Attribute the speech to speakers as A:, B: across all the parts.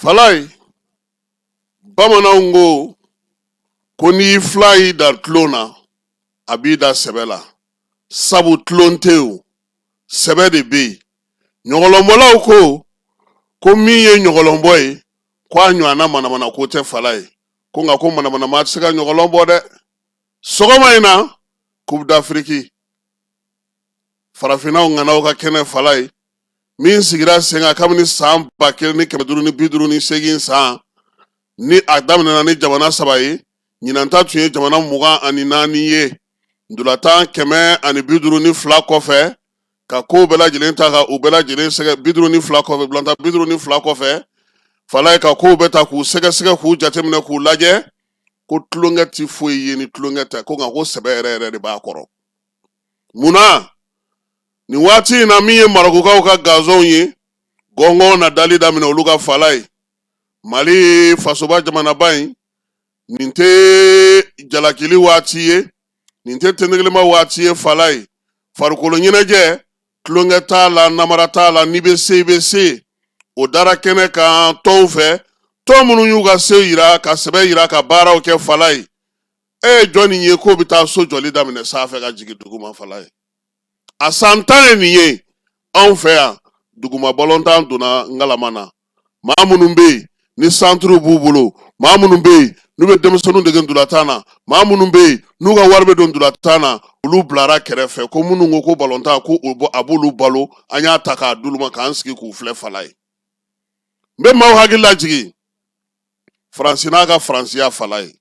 A: Falayi, bamananw ko ko n'i fila y'i da tulon na, a b'i da sɛbɛ la, sabu tulon tɛ yen, sɛbɛ de bɛ yen. Ɲɔgɔlɔnbɔlaw ko ko min ye ɲɔgɔlɔnbɔ ye, ko a ɲɔgɔnna manamana ko tɛ Falayi, ko nka ko manamanama tɛ se ka ɲɔgɔlɔn bɔ dɛ. Sɔgɔma in na, Coupe d'Afrique farafinnaw ŋanaw ka kɛnɛ, Falayi, min sigira sen kan kabini san 1558 san, ni a daminɛna ni jamana saba ye, ɲinan ta tun ye jamana 24 ye. Ntolatan 152 kɔfɛ, ka kow bɛɛ lajɛlen ta ka u bɛɛ lajɛlen sɛgɛ 52 kɔfɛ, ntolatan 52 kɔfɛ, Falayi, ka kow bɛɛ ta k'u sɛgɛsɛgɛ, k'u jateminɛ, k'u lajɛ, ko tulonkɛ tɛ foyi ye ni tulonkɛ tɛ, ko nka ko sɛbɛ yɛrɛ yɛrɛ de b'a kɔrɔ. Munna nin waati in na, min ye Marɔkukaw ka gazɔnw ye, gɔngɔn na dali daminɛ olu ka Falayi, Mali fasoba jamanaba in, nin tɛ jalakili waati ye, nin tɛ tɛnɛgɛlɛma waati ye. Falayi, farikolo ɲɛnajɛ, tulonkɛ t'a la, namara t'a la, n'i bɛ se, i bɛ se. O dara kɛnɛ kan tɔnw fɛ, tɔn minnu y'u ka se yira, ka sɛbɛ yira, ka baaraw kɛ. Falayi, e ye jɔnni ye k'o bɛ taa so jɔli daminɛ sanfɛ ka jigin duguma? Falayi, a san 10 ye nin ye anw fɛ yan, duguma balontan donna ngalama na. Maa minnu bɛ yen ni santiriw b'u bolo, maa minnu bɛ yen n'u bɛ denmisɛnninw dege ntolatan na, maa minnu bɛ yen n'u ka wari bɛ don ntolatan na, olu bilara kɛrɛfɛ, ko minnu ko ko balontan ko a b'olu balo, an y'a ta k'a d'olu ma k'an sigi k'u filɛ. Falayi, n bɛ maaw hakili lajigin Faransi n'a ka faransiya. Falayi,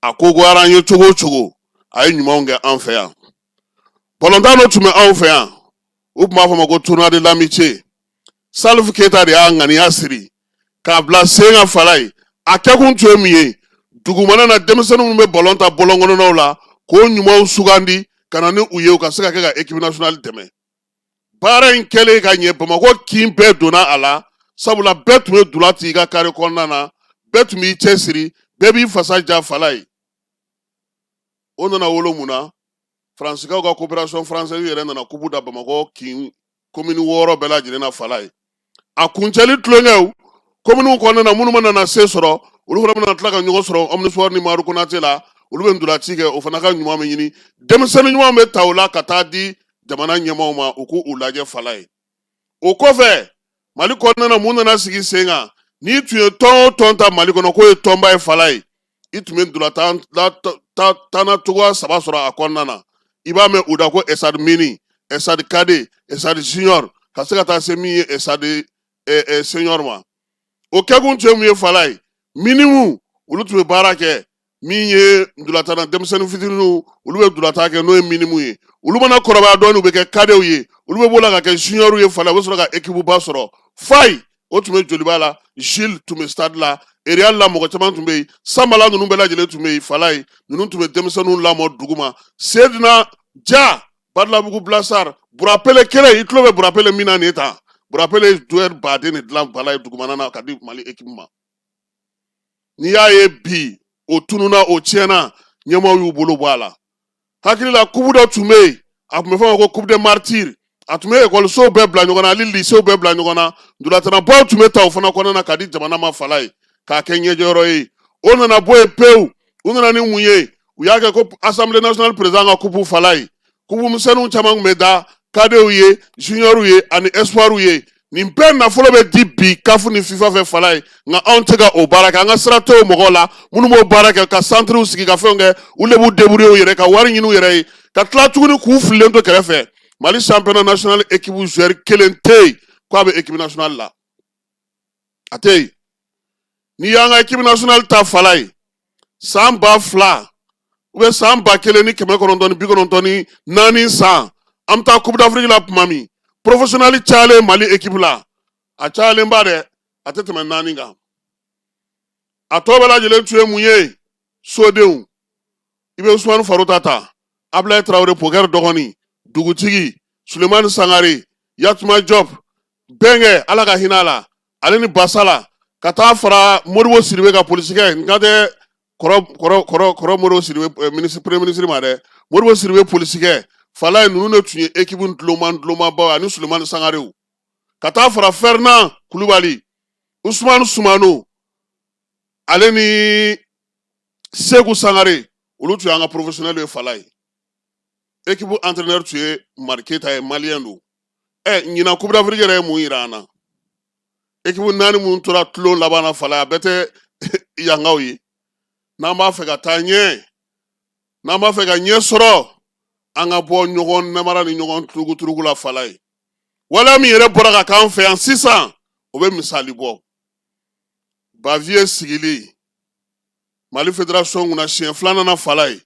A: a ko goyara an ye cogo o cogo, a ye ɲumanw kɛ an fɛ yan. Balontan dɔ tun bɛ anw fɛ yan, u tun b'a fɔ ma ko Tournoi de l'amitié. Salif Keita de y'a ŋaniya siri k'a bila sen kan. Falayi, a kɛkun tun ye min ye, dugumana na denmisɛnnin minnu bɛ balon tan bɔlɔn kɔnɔnaw la, k'o ɲumanw sugandi ka na ni u ye, u ka se ka kɛ ka équipe nationale dɛmɛ. Baara in kɛlen ka ɲɛ, Bamakɔ kin bɛɛ donna a la, sabula bɛɛ tun bɛ ntola ci i ka kare kɔnɔna na, bɛɛ tun b'i cɛsiri, bɛɛ b'i fasa ja. Falayi, o nana wolo mun na? Faransikaw ka Coopération française yɛrɛ nana kupu da Bamakɔ kin komini 6 bɛɛ lajɛlen na. Falayi, a kuncɛli tulonkɛw kominiw kɔnɔna na, minnu mana na se sɔrɔ, olu fana bɛna tila ka ɲɔgɔn sɔrɔ Omnisport ni Madu Konate la, olu bɛ ntolanci kɛ, o fana ka ɲuman bɛ ɲini, denmisɛnnin ɲuman bɛ ta o la ka taa di jamana ɲɛmaaw ma, u k'u lajɛ. Falayi, o kɔfɛ, Mali kɔnɔna na, mun nana sigi sen kan? N'i tun ye tɔn o tɔn ta Mali kɔnɔ k'o ye tɔnba ye, Falayi, i tun bɛ ntolantan tanna cogoya saba sɔrɔ a kɔnɔna na. I b'a mɛn u da ko Stade mini, Stade cadet, Stade junior, ka se ka taa se min ye Stade senior ma. O kɛkun tun ye mun ye? Falayi, minimes, olu tun bɛ baara kɛ min ye ntolantan denmisɛnnin fitininw, olu bɛ ntolantan kɛ, n'o ye minimes ye. Olu mana kɔrɔbaya dɔɔnin, u bɛ kɛ cadets ye, olu bɛ b'o la ka kɛ juniors ye. Falayi, u bɛ sɔrɔ ka équipe ba sɔrɔ. Fayi, o tun bɛ Joliba la, Jules tun bɛ Stade la, Real la, mɔgɔ caman tun bɛ yen, Sanbala ninnu bɛɛ lajɛlen tun bɛ yen. Falayi, ninnu tun bɛ denmisɛnninw lamɔ duguma. Sedina Ja, Badalabugu Blasar, Burapele kelen, i tulo bɛ Burapele min na nin ye tan, Burapele ye joueur baden de dilan, Falayi, dugumana na ka di Mali équipe ma. N'i y'a ye bi o tununa, o tiɲɛna, ɲɛmaaw y'u bolo bɔ a la. Hakili la, kupu dɔ tun bɛ yen, a tun bɛ fɔ a ma ko Coupe des martyrs. A tun bɛ ekɔlisow bɛɛ bila ɲɔgɔn na ani lisew bɛɛ bila ɲɔgɔn na. Ntolatannabaw tun bɛ ta o fana kɔnɔna na ka di jamana ma. Falayi, k'a kɛ ɲɛjɛyɔrɔ ye, o nana bɔ yen pewu. U nana ni mun ye? U y'a kɛ ko Assemblée nationale président ka kupu. Falayi, kupu misɛnninw caman tun bɛ da cadetw ye, juniorw ye ani espoirw ye. Nin bɛɛ nafolo bɛ di bi CAF ni FIFA fɛ. Falayi, nka anw tɛ ka o baara kɛ, an ka sira tɛ o mɔgɔw la minnu b'o baara kɛ, ka santiriw sigi, ka fɛnw kɛ. Olu de b'u débrouiller u yɛrɛ ka wari ɲini u yɛrɛ ye, ka tila tuguni k'u fililen to kɛrɛfɛ. Mali championnat national équipe joueur kelen tɛ yen k'a bɛ équipe nationale la, a tɛ yen. N'i y'an ka équipe nationale ta, Falayi, san 2000 ou bien san 1994 san, an bɛ taa Coupe d'Afrique la tuma min, professionnel cayalen Mali équipe la, a cayalenba dɛ, a tɛ tɛmɛ naani kan. A tɔ bɛɛ lajɛlen tun ye mun ye? Sodenw. I bɛ Usumani Farota ta, Abulayi Tarawele, Pokɛri dɔgɔnin, dugutigi Sulemani Sangare, Yatuma Jɔp, Bɛnkɛ, Ala ka hinɛ a la, ale ni Basala, ka taa fara Modibo Sidibe ka polisikɛ, n kan tɛ kɔrɔ kɔrɔ kɔrɔ kɔrɔ Modibo Sidibe ministre, premier ministre ma dɛ, Modibo Sidibe polisikɛ. Falayi, ninnu de tun ye équipe ntulomabaw ani Sulemani Sangarew, ka taa fara Ferdinand Kulubali. Usumani Sumano ale ni Segu Sangare, olu tun y'an ka professionnel ye Falaye. Équipe entraîneur tun ye Mari Keyita ye, malien don. Ɛ, ɲinan Coupe d'Afrique yɛrɛ ye mun yira an na? Équipe naani minnu tora tulon laban na Falaye, a bɛɛ tɛ yankaw ye. N'an b'a fɛ ka taa ɲɛ, n'an b'a fɛ ka ɲɛ sɔrɔ, an ka bɔ ɲɔgɔn namara ni ɲɔgɔn turuguturugu la Falaye. Waleya min yɛrɛ bɔra ka k'an fɛ yan sisan, o bɛ misali bɔ. Baviye sigili Mali fédération kunna siɲɛ filanan na Falaye,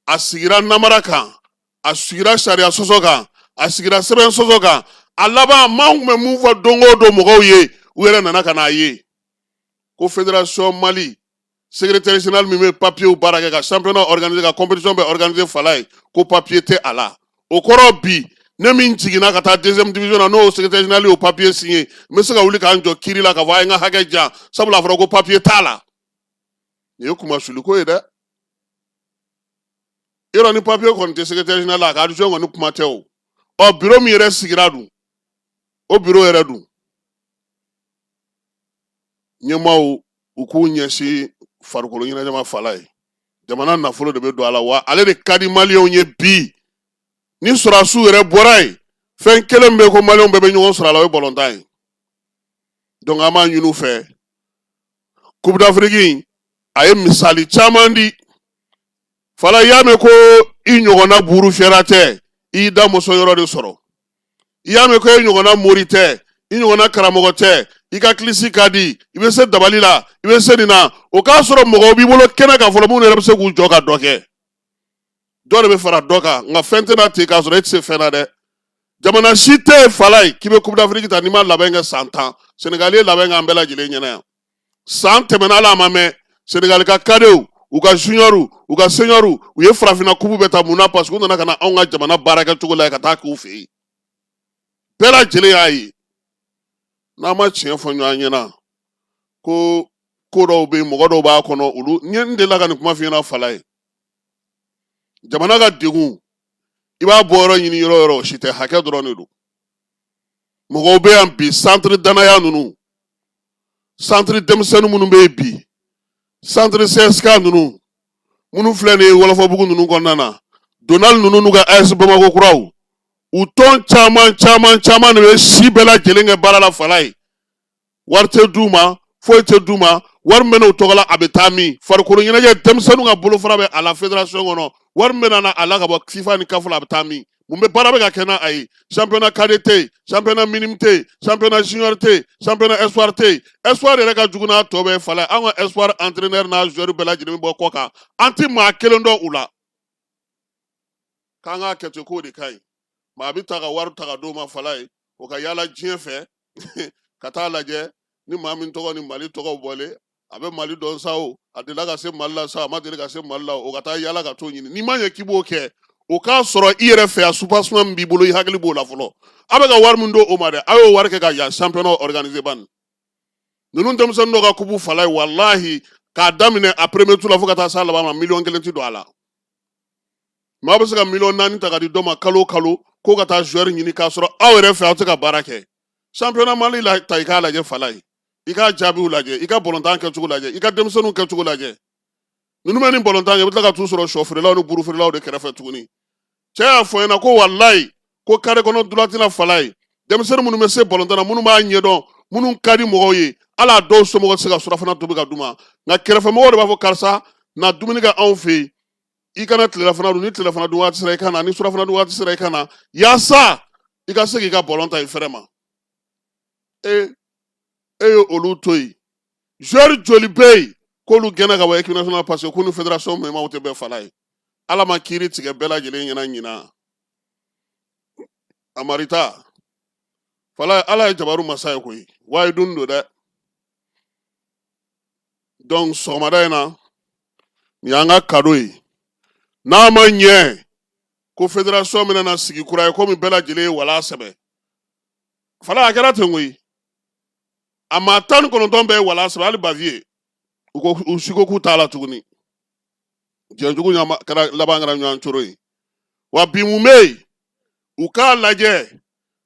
A: a sigira namara kan, a sigira sariya sɔsɔ kan, a sigira sɛbɛn sɔsɔ kan. A laban, maa tun bɛ mun fɔ don o don mɔgɔw ye, u yɛrɛ nana ka n'a ye ko fédération Mali secrétaire général min bɛ papiyew baara kɛ, ka championnat organiser, ka compétition bɛɛ organiser Falaye, ko papiye tɛ a la. O kɔrɔ, bi ne min jiginna ka taa deuxième division na, n'o secrétaire général y'o papiye signé, n bɛ se ka wuli k'an jɔ kiiri la k'a fɔ a ye n ka hakɛ di yan, sabula a fɔra ko papiye t'a la. Nin ye kunmasuliko ye dɛ. Yɔrɔ ni papiye kɔni tɛ secrétaire général la, a ka adjoint kɔni kuma tɛ o. Ɔ, bureau min yɛrɛ sigira dun, o bureau yɛrɛ dun, ɲɛmaaw u k'u ɲɛsin farikolo ɲɛnajɛ ma Falaye. Jamana nafolo de bɛ don a la, wa ale de ka di maliyɛnw ye bi. Ni sɔrɔdasiw yɛrɛ bɔra yen, fɛn kelen bɛ ko maliyɛnw bɛɛ bɛ ɲɔgɔn sɔrɔ a la, o ye balontan ye. Donc an b'a ɲini u fɛ, Coupe d'Afrique a ye misali caman di Fala. I y'a mɛn ko i ɲɔgɔnna buru fiyɛra tɛ, i y'i da mɔsɔn yɔrɔ de sɔrɔ. I y'a mɛn ko e ɲɔgɔnna mori tɛ, i ɲɔgɔnna karamɔgɔ tɛ, i ka kilisi ka di, i bɛ se dabali la, i bɛ se nin na, o k'a sɔrɔ mɔgɔw b'i bolo kɛnɛ kan fɔlɔ minnu yɛrɛ bɛ se k'u jɔ ka dɔ kɛ. Dɔ de bɛ fara dɔ kan, nka fɛn tɛna ten k'a sɔrɔ e tɛ se fɛn na dɛ. Jamana si tɛ yen Falaye k'i bɛ Coupe d'Afrique ta n'i ma labɛn kɛ san 10. Senegal ye labɛn kɛ an bɛɛ lajɛlen ɲɛna yan. San tɛmɛna, ala ma mɛn, Senegal ka cadetw, u ka juniorw, u ka seniorw, u ye farafinna coupe bɛɛ ta. Mun na? Parce que u nana ka na anw ka jamana baara kɛcogo la ka taa k'u fɛ yen. Bɛɛ lajɛlen y'a ye. N'an ma tiɲɛ fɔ ɲɔgɔn ɲɛna ko ko dɔw bɛ yen, mɔgɔ dɔw b'a kɔnɔ, olu n ye n delila ka nin kuma f'i ɲɛna Falaye. Jamana ka degun, i b'a bɔ yɔrɔ ɲini yɔrɔ yɔrɔ, o si tɛ, hakɛ dɔrɔn de don. Mɔgɔw bɛ yan bi, centre danaya ninnu, centre denmisɛnnin minnu bɛ yen bi, centre CSK ninnu minnu filɛ nin ye Wɔlɔfɔbugu ninnu kɔnɔna na, Donald ninnu n'u ka AS Bamako kuraw, u tɔn caman caman caman de bɛ si bɛɛ lajɛlen kɛ baara la Falaye. Wari tɛ d'u ma, foyi tɛ d'u ma. Wari min bɛ n'u tɔgɔ la, a bɛ taa min? Farikolo ɲɛnajɛ, denmisɛnninw ka bolofara bɛ a la fédération kɔnɔ. Wari min bɛ na a la ka bɔ FIFA ni CAF la, a bɛ taa min? Mun bɛ baara bɛ ka kɛ n'a a ye? Championnat cadet tɛ yen, championnat minime tɛ yen, championnat junior tɛ yen, championnat espoir tɛ yen. Espoir yɛrɛ ka jugu n'a tɔ bɛɛ Falaye. An ka espoir entraîneur n'a joueur bɛɛ lajɛlen bɛ bɔ kɔ kan, an tɛ maa kelen dɔn u la. K'an k'a kɛ ten, k'o de ka ɲi. Maa bɛ ta ka wari ta ka d'o ma Falaye, o ka yaala diɲɛ fɛ ka taa lajɛ ni maa min tɔgɔ ni Mali tɔgɔ bɔlen, a bɛ Mali dɔn sa, o a delila ka se Mali la sa, a ma deli ka se Mali la, o ka taa yaala ka t'o ɲini. N'i ma ɲɛ k'i b'o kɛ, o k'a sɔrɔ i yɛrɛ fɛ yan, soubassement min b'i bolo, i hakili b'o la fɔlɔ. A bɛ ka wari min don o ma dɛ, a y'o wari kɛ ka yan championnat organiser bani. Ninnu denmisɛnnin dɔw ka coupe Falaye, walahi, k'a daminɛ a premier tour la fo ka taa s'a laban ma, miliyɔn 1 ti don a la. Maa bɛ se ka miliyɔn 4 ta ka di dɔ ma kalo o kalo k'o ka taa joueur ɲini, k'a sɔrɔ aw yɛrɛ fɛ aw tɛ ka baara kɛ. Championnat Mali la ta, i k'a lajɛ Falaye, i k'a jaabiw lajɛ, i ka balontan kɛcogo lajɛ, i ka denmisɛnninw kɛcogo lajɛ. Ninnu bɛ nin balontan kɛ, i bɛ tila ka t'u sɔrɔ sɔ feerelaw ni buru feerelaw de kɛrɛfɛ tuguni. Cɛ y'a fɔ n ɲɛna ko walayi, ko carré kɔnɔ droite la Falaye, denmisɛnnin minnu bɛ se balontan na, minnu b'a ɲɛdɔn, minnu ka di mɔgɔw ye, hali a dɔw somɔgɔw tɛ se ka surafana tobi ka d'u ma, nka kɛrɛfɛmɔgɔw de b'a fɔ karisa na dumuni kɛ anw fɛ yen, i kana tilelafana dun, ni tilelafana dun waati sera i ka na, ni surafana dun waati sera i ka na, yaasa i ka se k'i ka ballon ta i fɛrɛ ma. E e ye olu to yen. Joueur joli bɛ yen k'olu gɛnna ka bɔ équipe nationale parce que k'u ni fédération ɲɛmaaw tɛ bɛn Falaye? Ala ma kiiri tigɛ bɛɛ lajɛlen ɲɛna ɲinan. Amarita Falaye, Ala ye jabaru masa ye koyi, wayi dun don dɛ. Donc sɔgɔmada in na, nin y'an ka cadeau ye. N'a ma ɲɛ ko fédération bɛna na sigi kura ye, komi bɛɛ lajɛlen ye wala sɛbɛ Falaye, a kɛra ten koyi. A maa 19 bɛɛ ye wala sɛbɛ, hali Baviye u ko u si ko k'u t'a la tuguni. Jɛnjugu ɲama kɛra laban kɛra ɲɔgɔn coro ye. Wa bi mun bɛ yen, u k'a lajɛ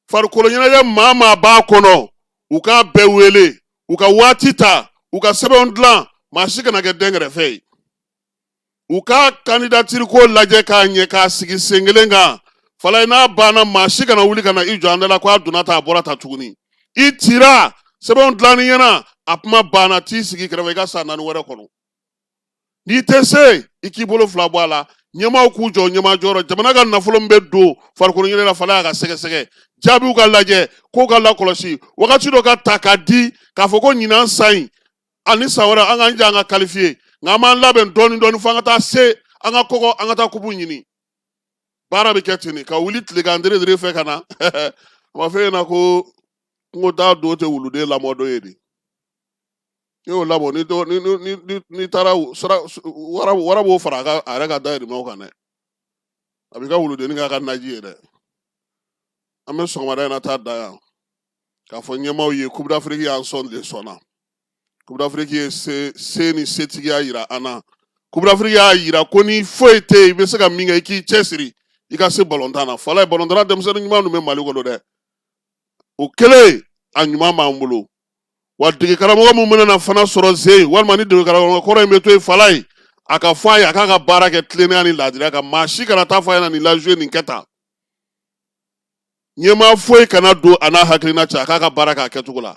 A: farikolo ɲɛnajɛ maa maa b'a kɔnɔ, u k'a bɛɛ wele, U ka waati ta, u ka sɛbɛnw dilan, maa si kana kɛ dɛnkɛrɛfɛ ye. U ka candidature ko lajɛ k'a ɲɛ, k'a sigi sen kelen kan. Falaye, n'a banna, maa si kana wuli ka na i jɔ an da la ko a donna ta, a bɔra ta tuguni. I cira, sɛbɛnw dilanni ɲɛna, a kuma banna. T'i sigi kɛrɛfɛ i ka san 4 wɛrɛ kɔnɔ. N'i tɛ se, i k'i bolo fila bɔ a la. Ɲɛmaaw k'u jɔ ɲɛmaa jɔyɔrɔ. Jamana ka nafolo min bɛ don farikolo ɲɛnajɛ la, Falaye, a ka sɛgɛsɛgɛ, jaabiw ka lajɛ, kow ka lakɔlɔsi, wagati dɔ ka ta ka di k'a fɔ ko ɲinan san in ani san wɛrɛ, an k'an jija an ka qualifier, nka an b'an labɛn dɔɔni dɔɔni fo an ka taa se, an ka kɔgɔ, an ka taa kupu ɲini. Baara bɛ kɛ ten de, ka wuli tilegan dere dere fɛ ka na. A b'a fɔ e ɲɛna ko kungo taa don tɛ wuluden lamɔ don ye de. N'i y'o labɔ, ni dɔ ni ni ni n'i taara sara, wara wara b'o fara a ka a yɛrɛ ka dayirimɛw kan dɛ. A b'i ka wuludennin k'a ka naji ye dɛ. An bɛ sɔgɔmada in na taa da yan k'a fɔ ɲɛmaaw ye, Coupe d'Afrique y'an sɔn de sɔnna. Coupe d'Afrique ye se se ni setigiya yira an na. Coupe d'Afrique y'a yira ko ni foyi tɛ yen, i bɛ se ka min kɛ, i k'i cɛsiri i ka se balontan na. Falaye, balontanna denmisɛnnin ɲuman dun bɛ Mali kɔnɔ dɛ. O kɛlen, a ɲuman b'an bolo wa. Dege karamɔgɔ min bɛna na fana sɔrɔ zen, walima ni dege karamɔgɔ kɔrɔ in bɛ to yen, Falaye, a ka fɔ a ye a k'a ka baara kɛ tilennenya ni laadiriya kan. Maa si kana taa fɔ a ɲɛna nin lajɛ, nin kɛ tan. Ɲɛmaa foyi kana don a n'a hakilina cɛ. A k'a ka baara kɛ a kɛcogo la,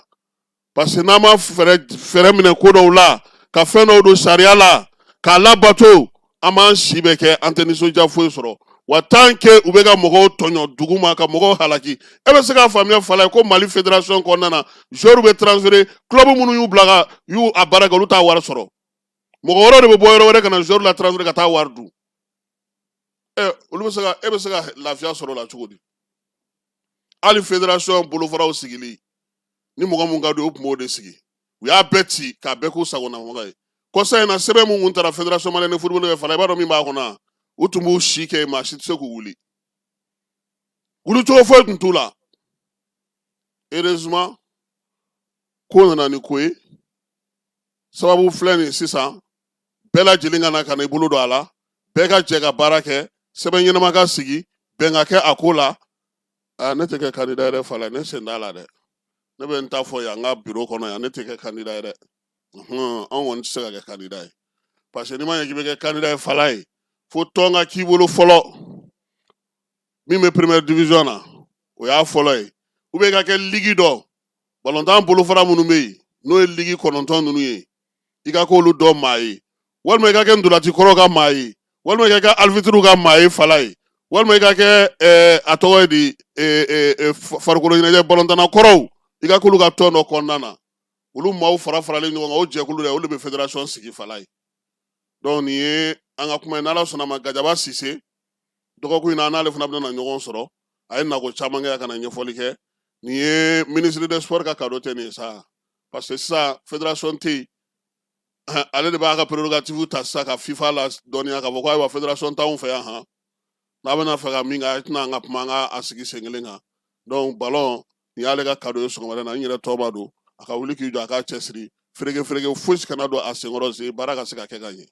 A: parce que n'an ma fɛɛrɛ minɛ ko dɔw la, ka fɛn dɔw don sariya la k'a labato, an b'an si bɛɛ kɛ, an tɛ nisɔndiya foyi sɔrɔ wa. Tant que u bɛ ka mɔgɔw tɔɲɔ dugu ma, ka mɔgɔw halaki, e bɛ se k'a faamuya, Falaye, ko Mali fédération kɔnɔna na, joueurs bɛ transférer, club minnu y'u bila ka y'u a baara kɛ, olu t'a wari sɔrɔ. Mɔgɔ wɛrɛw de bɛ bɔ yɔrɔ wɛrɛ ka na joueur la transférer ka taa wari dun. Ɛ, olu bɛ se ka, e bɛ se ka lafiya sɔrɔ o la cogo di? Hali fédération bolofaraw sigili ni mɔgɔ mun ka di, o tun b'o de sigi. U y'a bɛɛ ci k'a bɛɛ k'u sagona mɔgɔ ye. Kɔsa in na, sɛbɛn mun kun taara Fédération malienne de football kɛ, Falaye, i b'a dɔn min b'a kɔnɔ? U tun b'u si kɛ, maa si tɛ se k'u wuli, wulicogo foyi tun t'u la. Heureusement, ko nana ni ko ye. Sababu filɛ nin ye sisan, bɛɛ lajɛlen ka na ka na i bolo don a la, bɛɛ ka jɛ ka baara kɛ, sɛbɛn ɲɛnama ka sigi, bɛn ka kɛ a ko la. Aa, ne tɛ kɛ candidat yɛrɛ, Falaye, ne sen t'a la dɛ. Ne bɛ n ta fɔ yan, n ka bureau kɔnɔ yan, ne tɛ kɛ candidat ye dɛ. Anw kɔni tɛ se ka kɛ candidat ye, parce que n'i ma ɲɛ k'i bɛ kɛ candidat ye, Falaye, fo tɔn ka k'i bolo fɔlɔ min bɛ première division na, o y'a fɔlɔ ye, ou bien i ka kɛ ligue dɔ, balontan bolofara minnu bɛ yen, n'o ye ligue 9 ninnu ye, i ka k'olu dɔ maa ye, walima i ka kɛ ntolaci kɔrɔ ka maa ye, walima i ka kɛ arbitre ka maa ye, Falaye, walima i ka kɛ a tɔgɔ ye di, farikolo ɲɛnajɛ balontanna kɔrɔw, i ka k'olu ka tɔn dɔ kɔnɔna na. Olu maaw fara faralen ɲɔgɔn kan, o jɛkulu dɛ, olu de bɛ fédération sigi, Falaye. Donc nin ye an ka kuma ye. N'Ala sɔnna ma, Gajaba Sise, dɔgɔkun in na, an n'ale fana bɛna ɲɔgɔn sɔrɔ. A ye nako caman kɛ ka na ɲɛfɔli kɛ. Nin ye ministre des sports ka cadeau tɛ nin ye sa, parce que sisan fédération tɛ yen, ale de b'a ka prérogative ta sisan ka FIFA la dɔnniya k'a fɔ ko ayiwa, fédération t'anw fɛ yan han, n'a bɛna fɛ ka min kɛ, a tɛna an ka kuma, an ka a sigi sen kelen kan. Donc ballon nin y'ale ka cadeau ye sɔgɔmada in na. N yɛrɛ tɔgɔba don, a ka wuli k'i jɔ, a k'a cɛsiri, fereke fereke fosi kana don a senkɔrɔ, se baara ka se ka kɛ ka ɲɛ.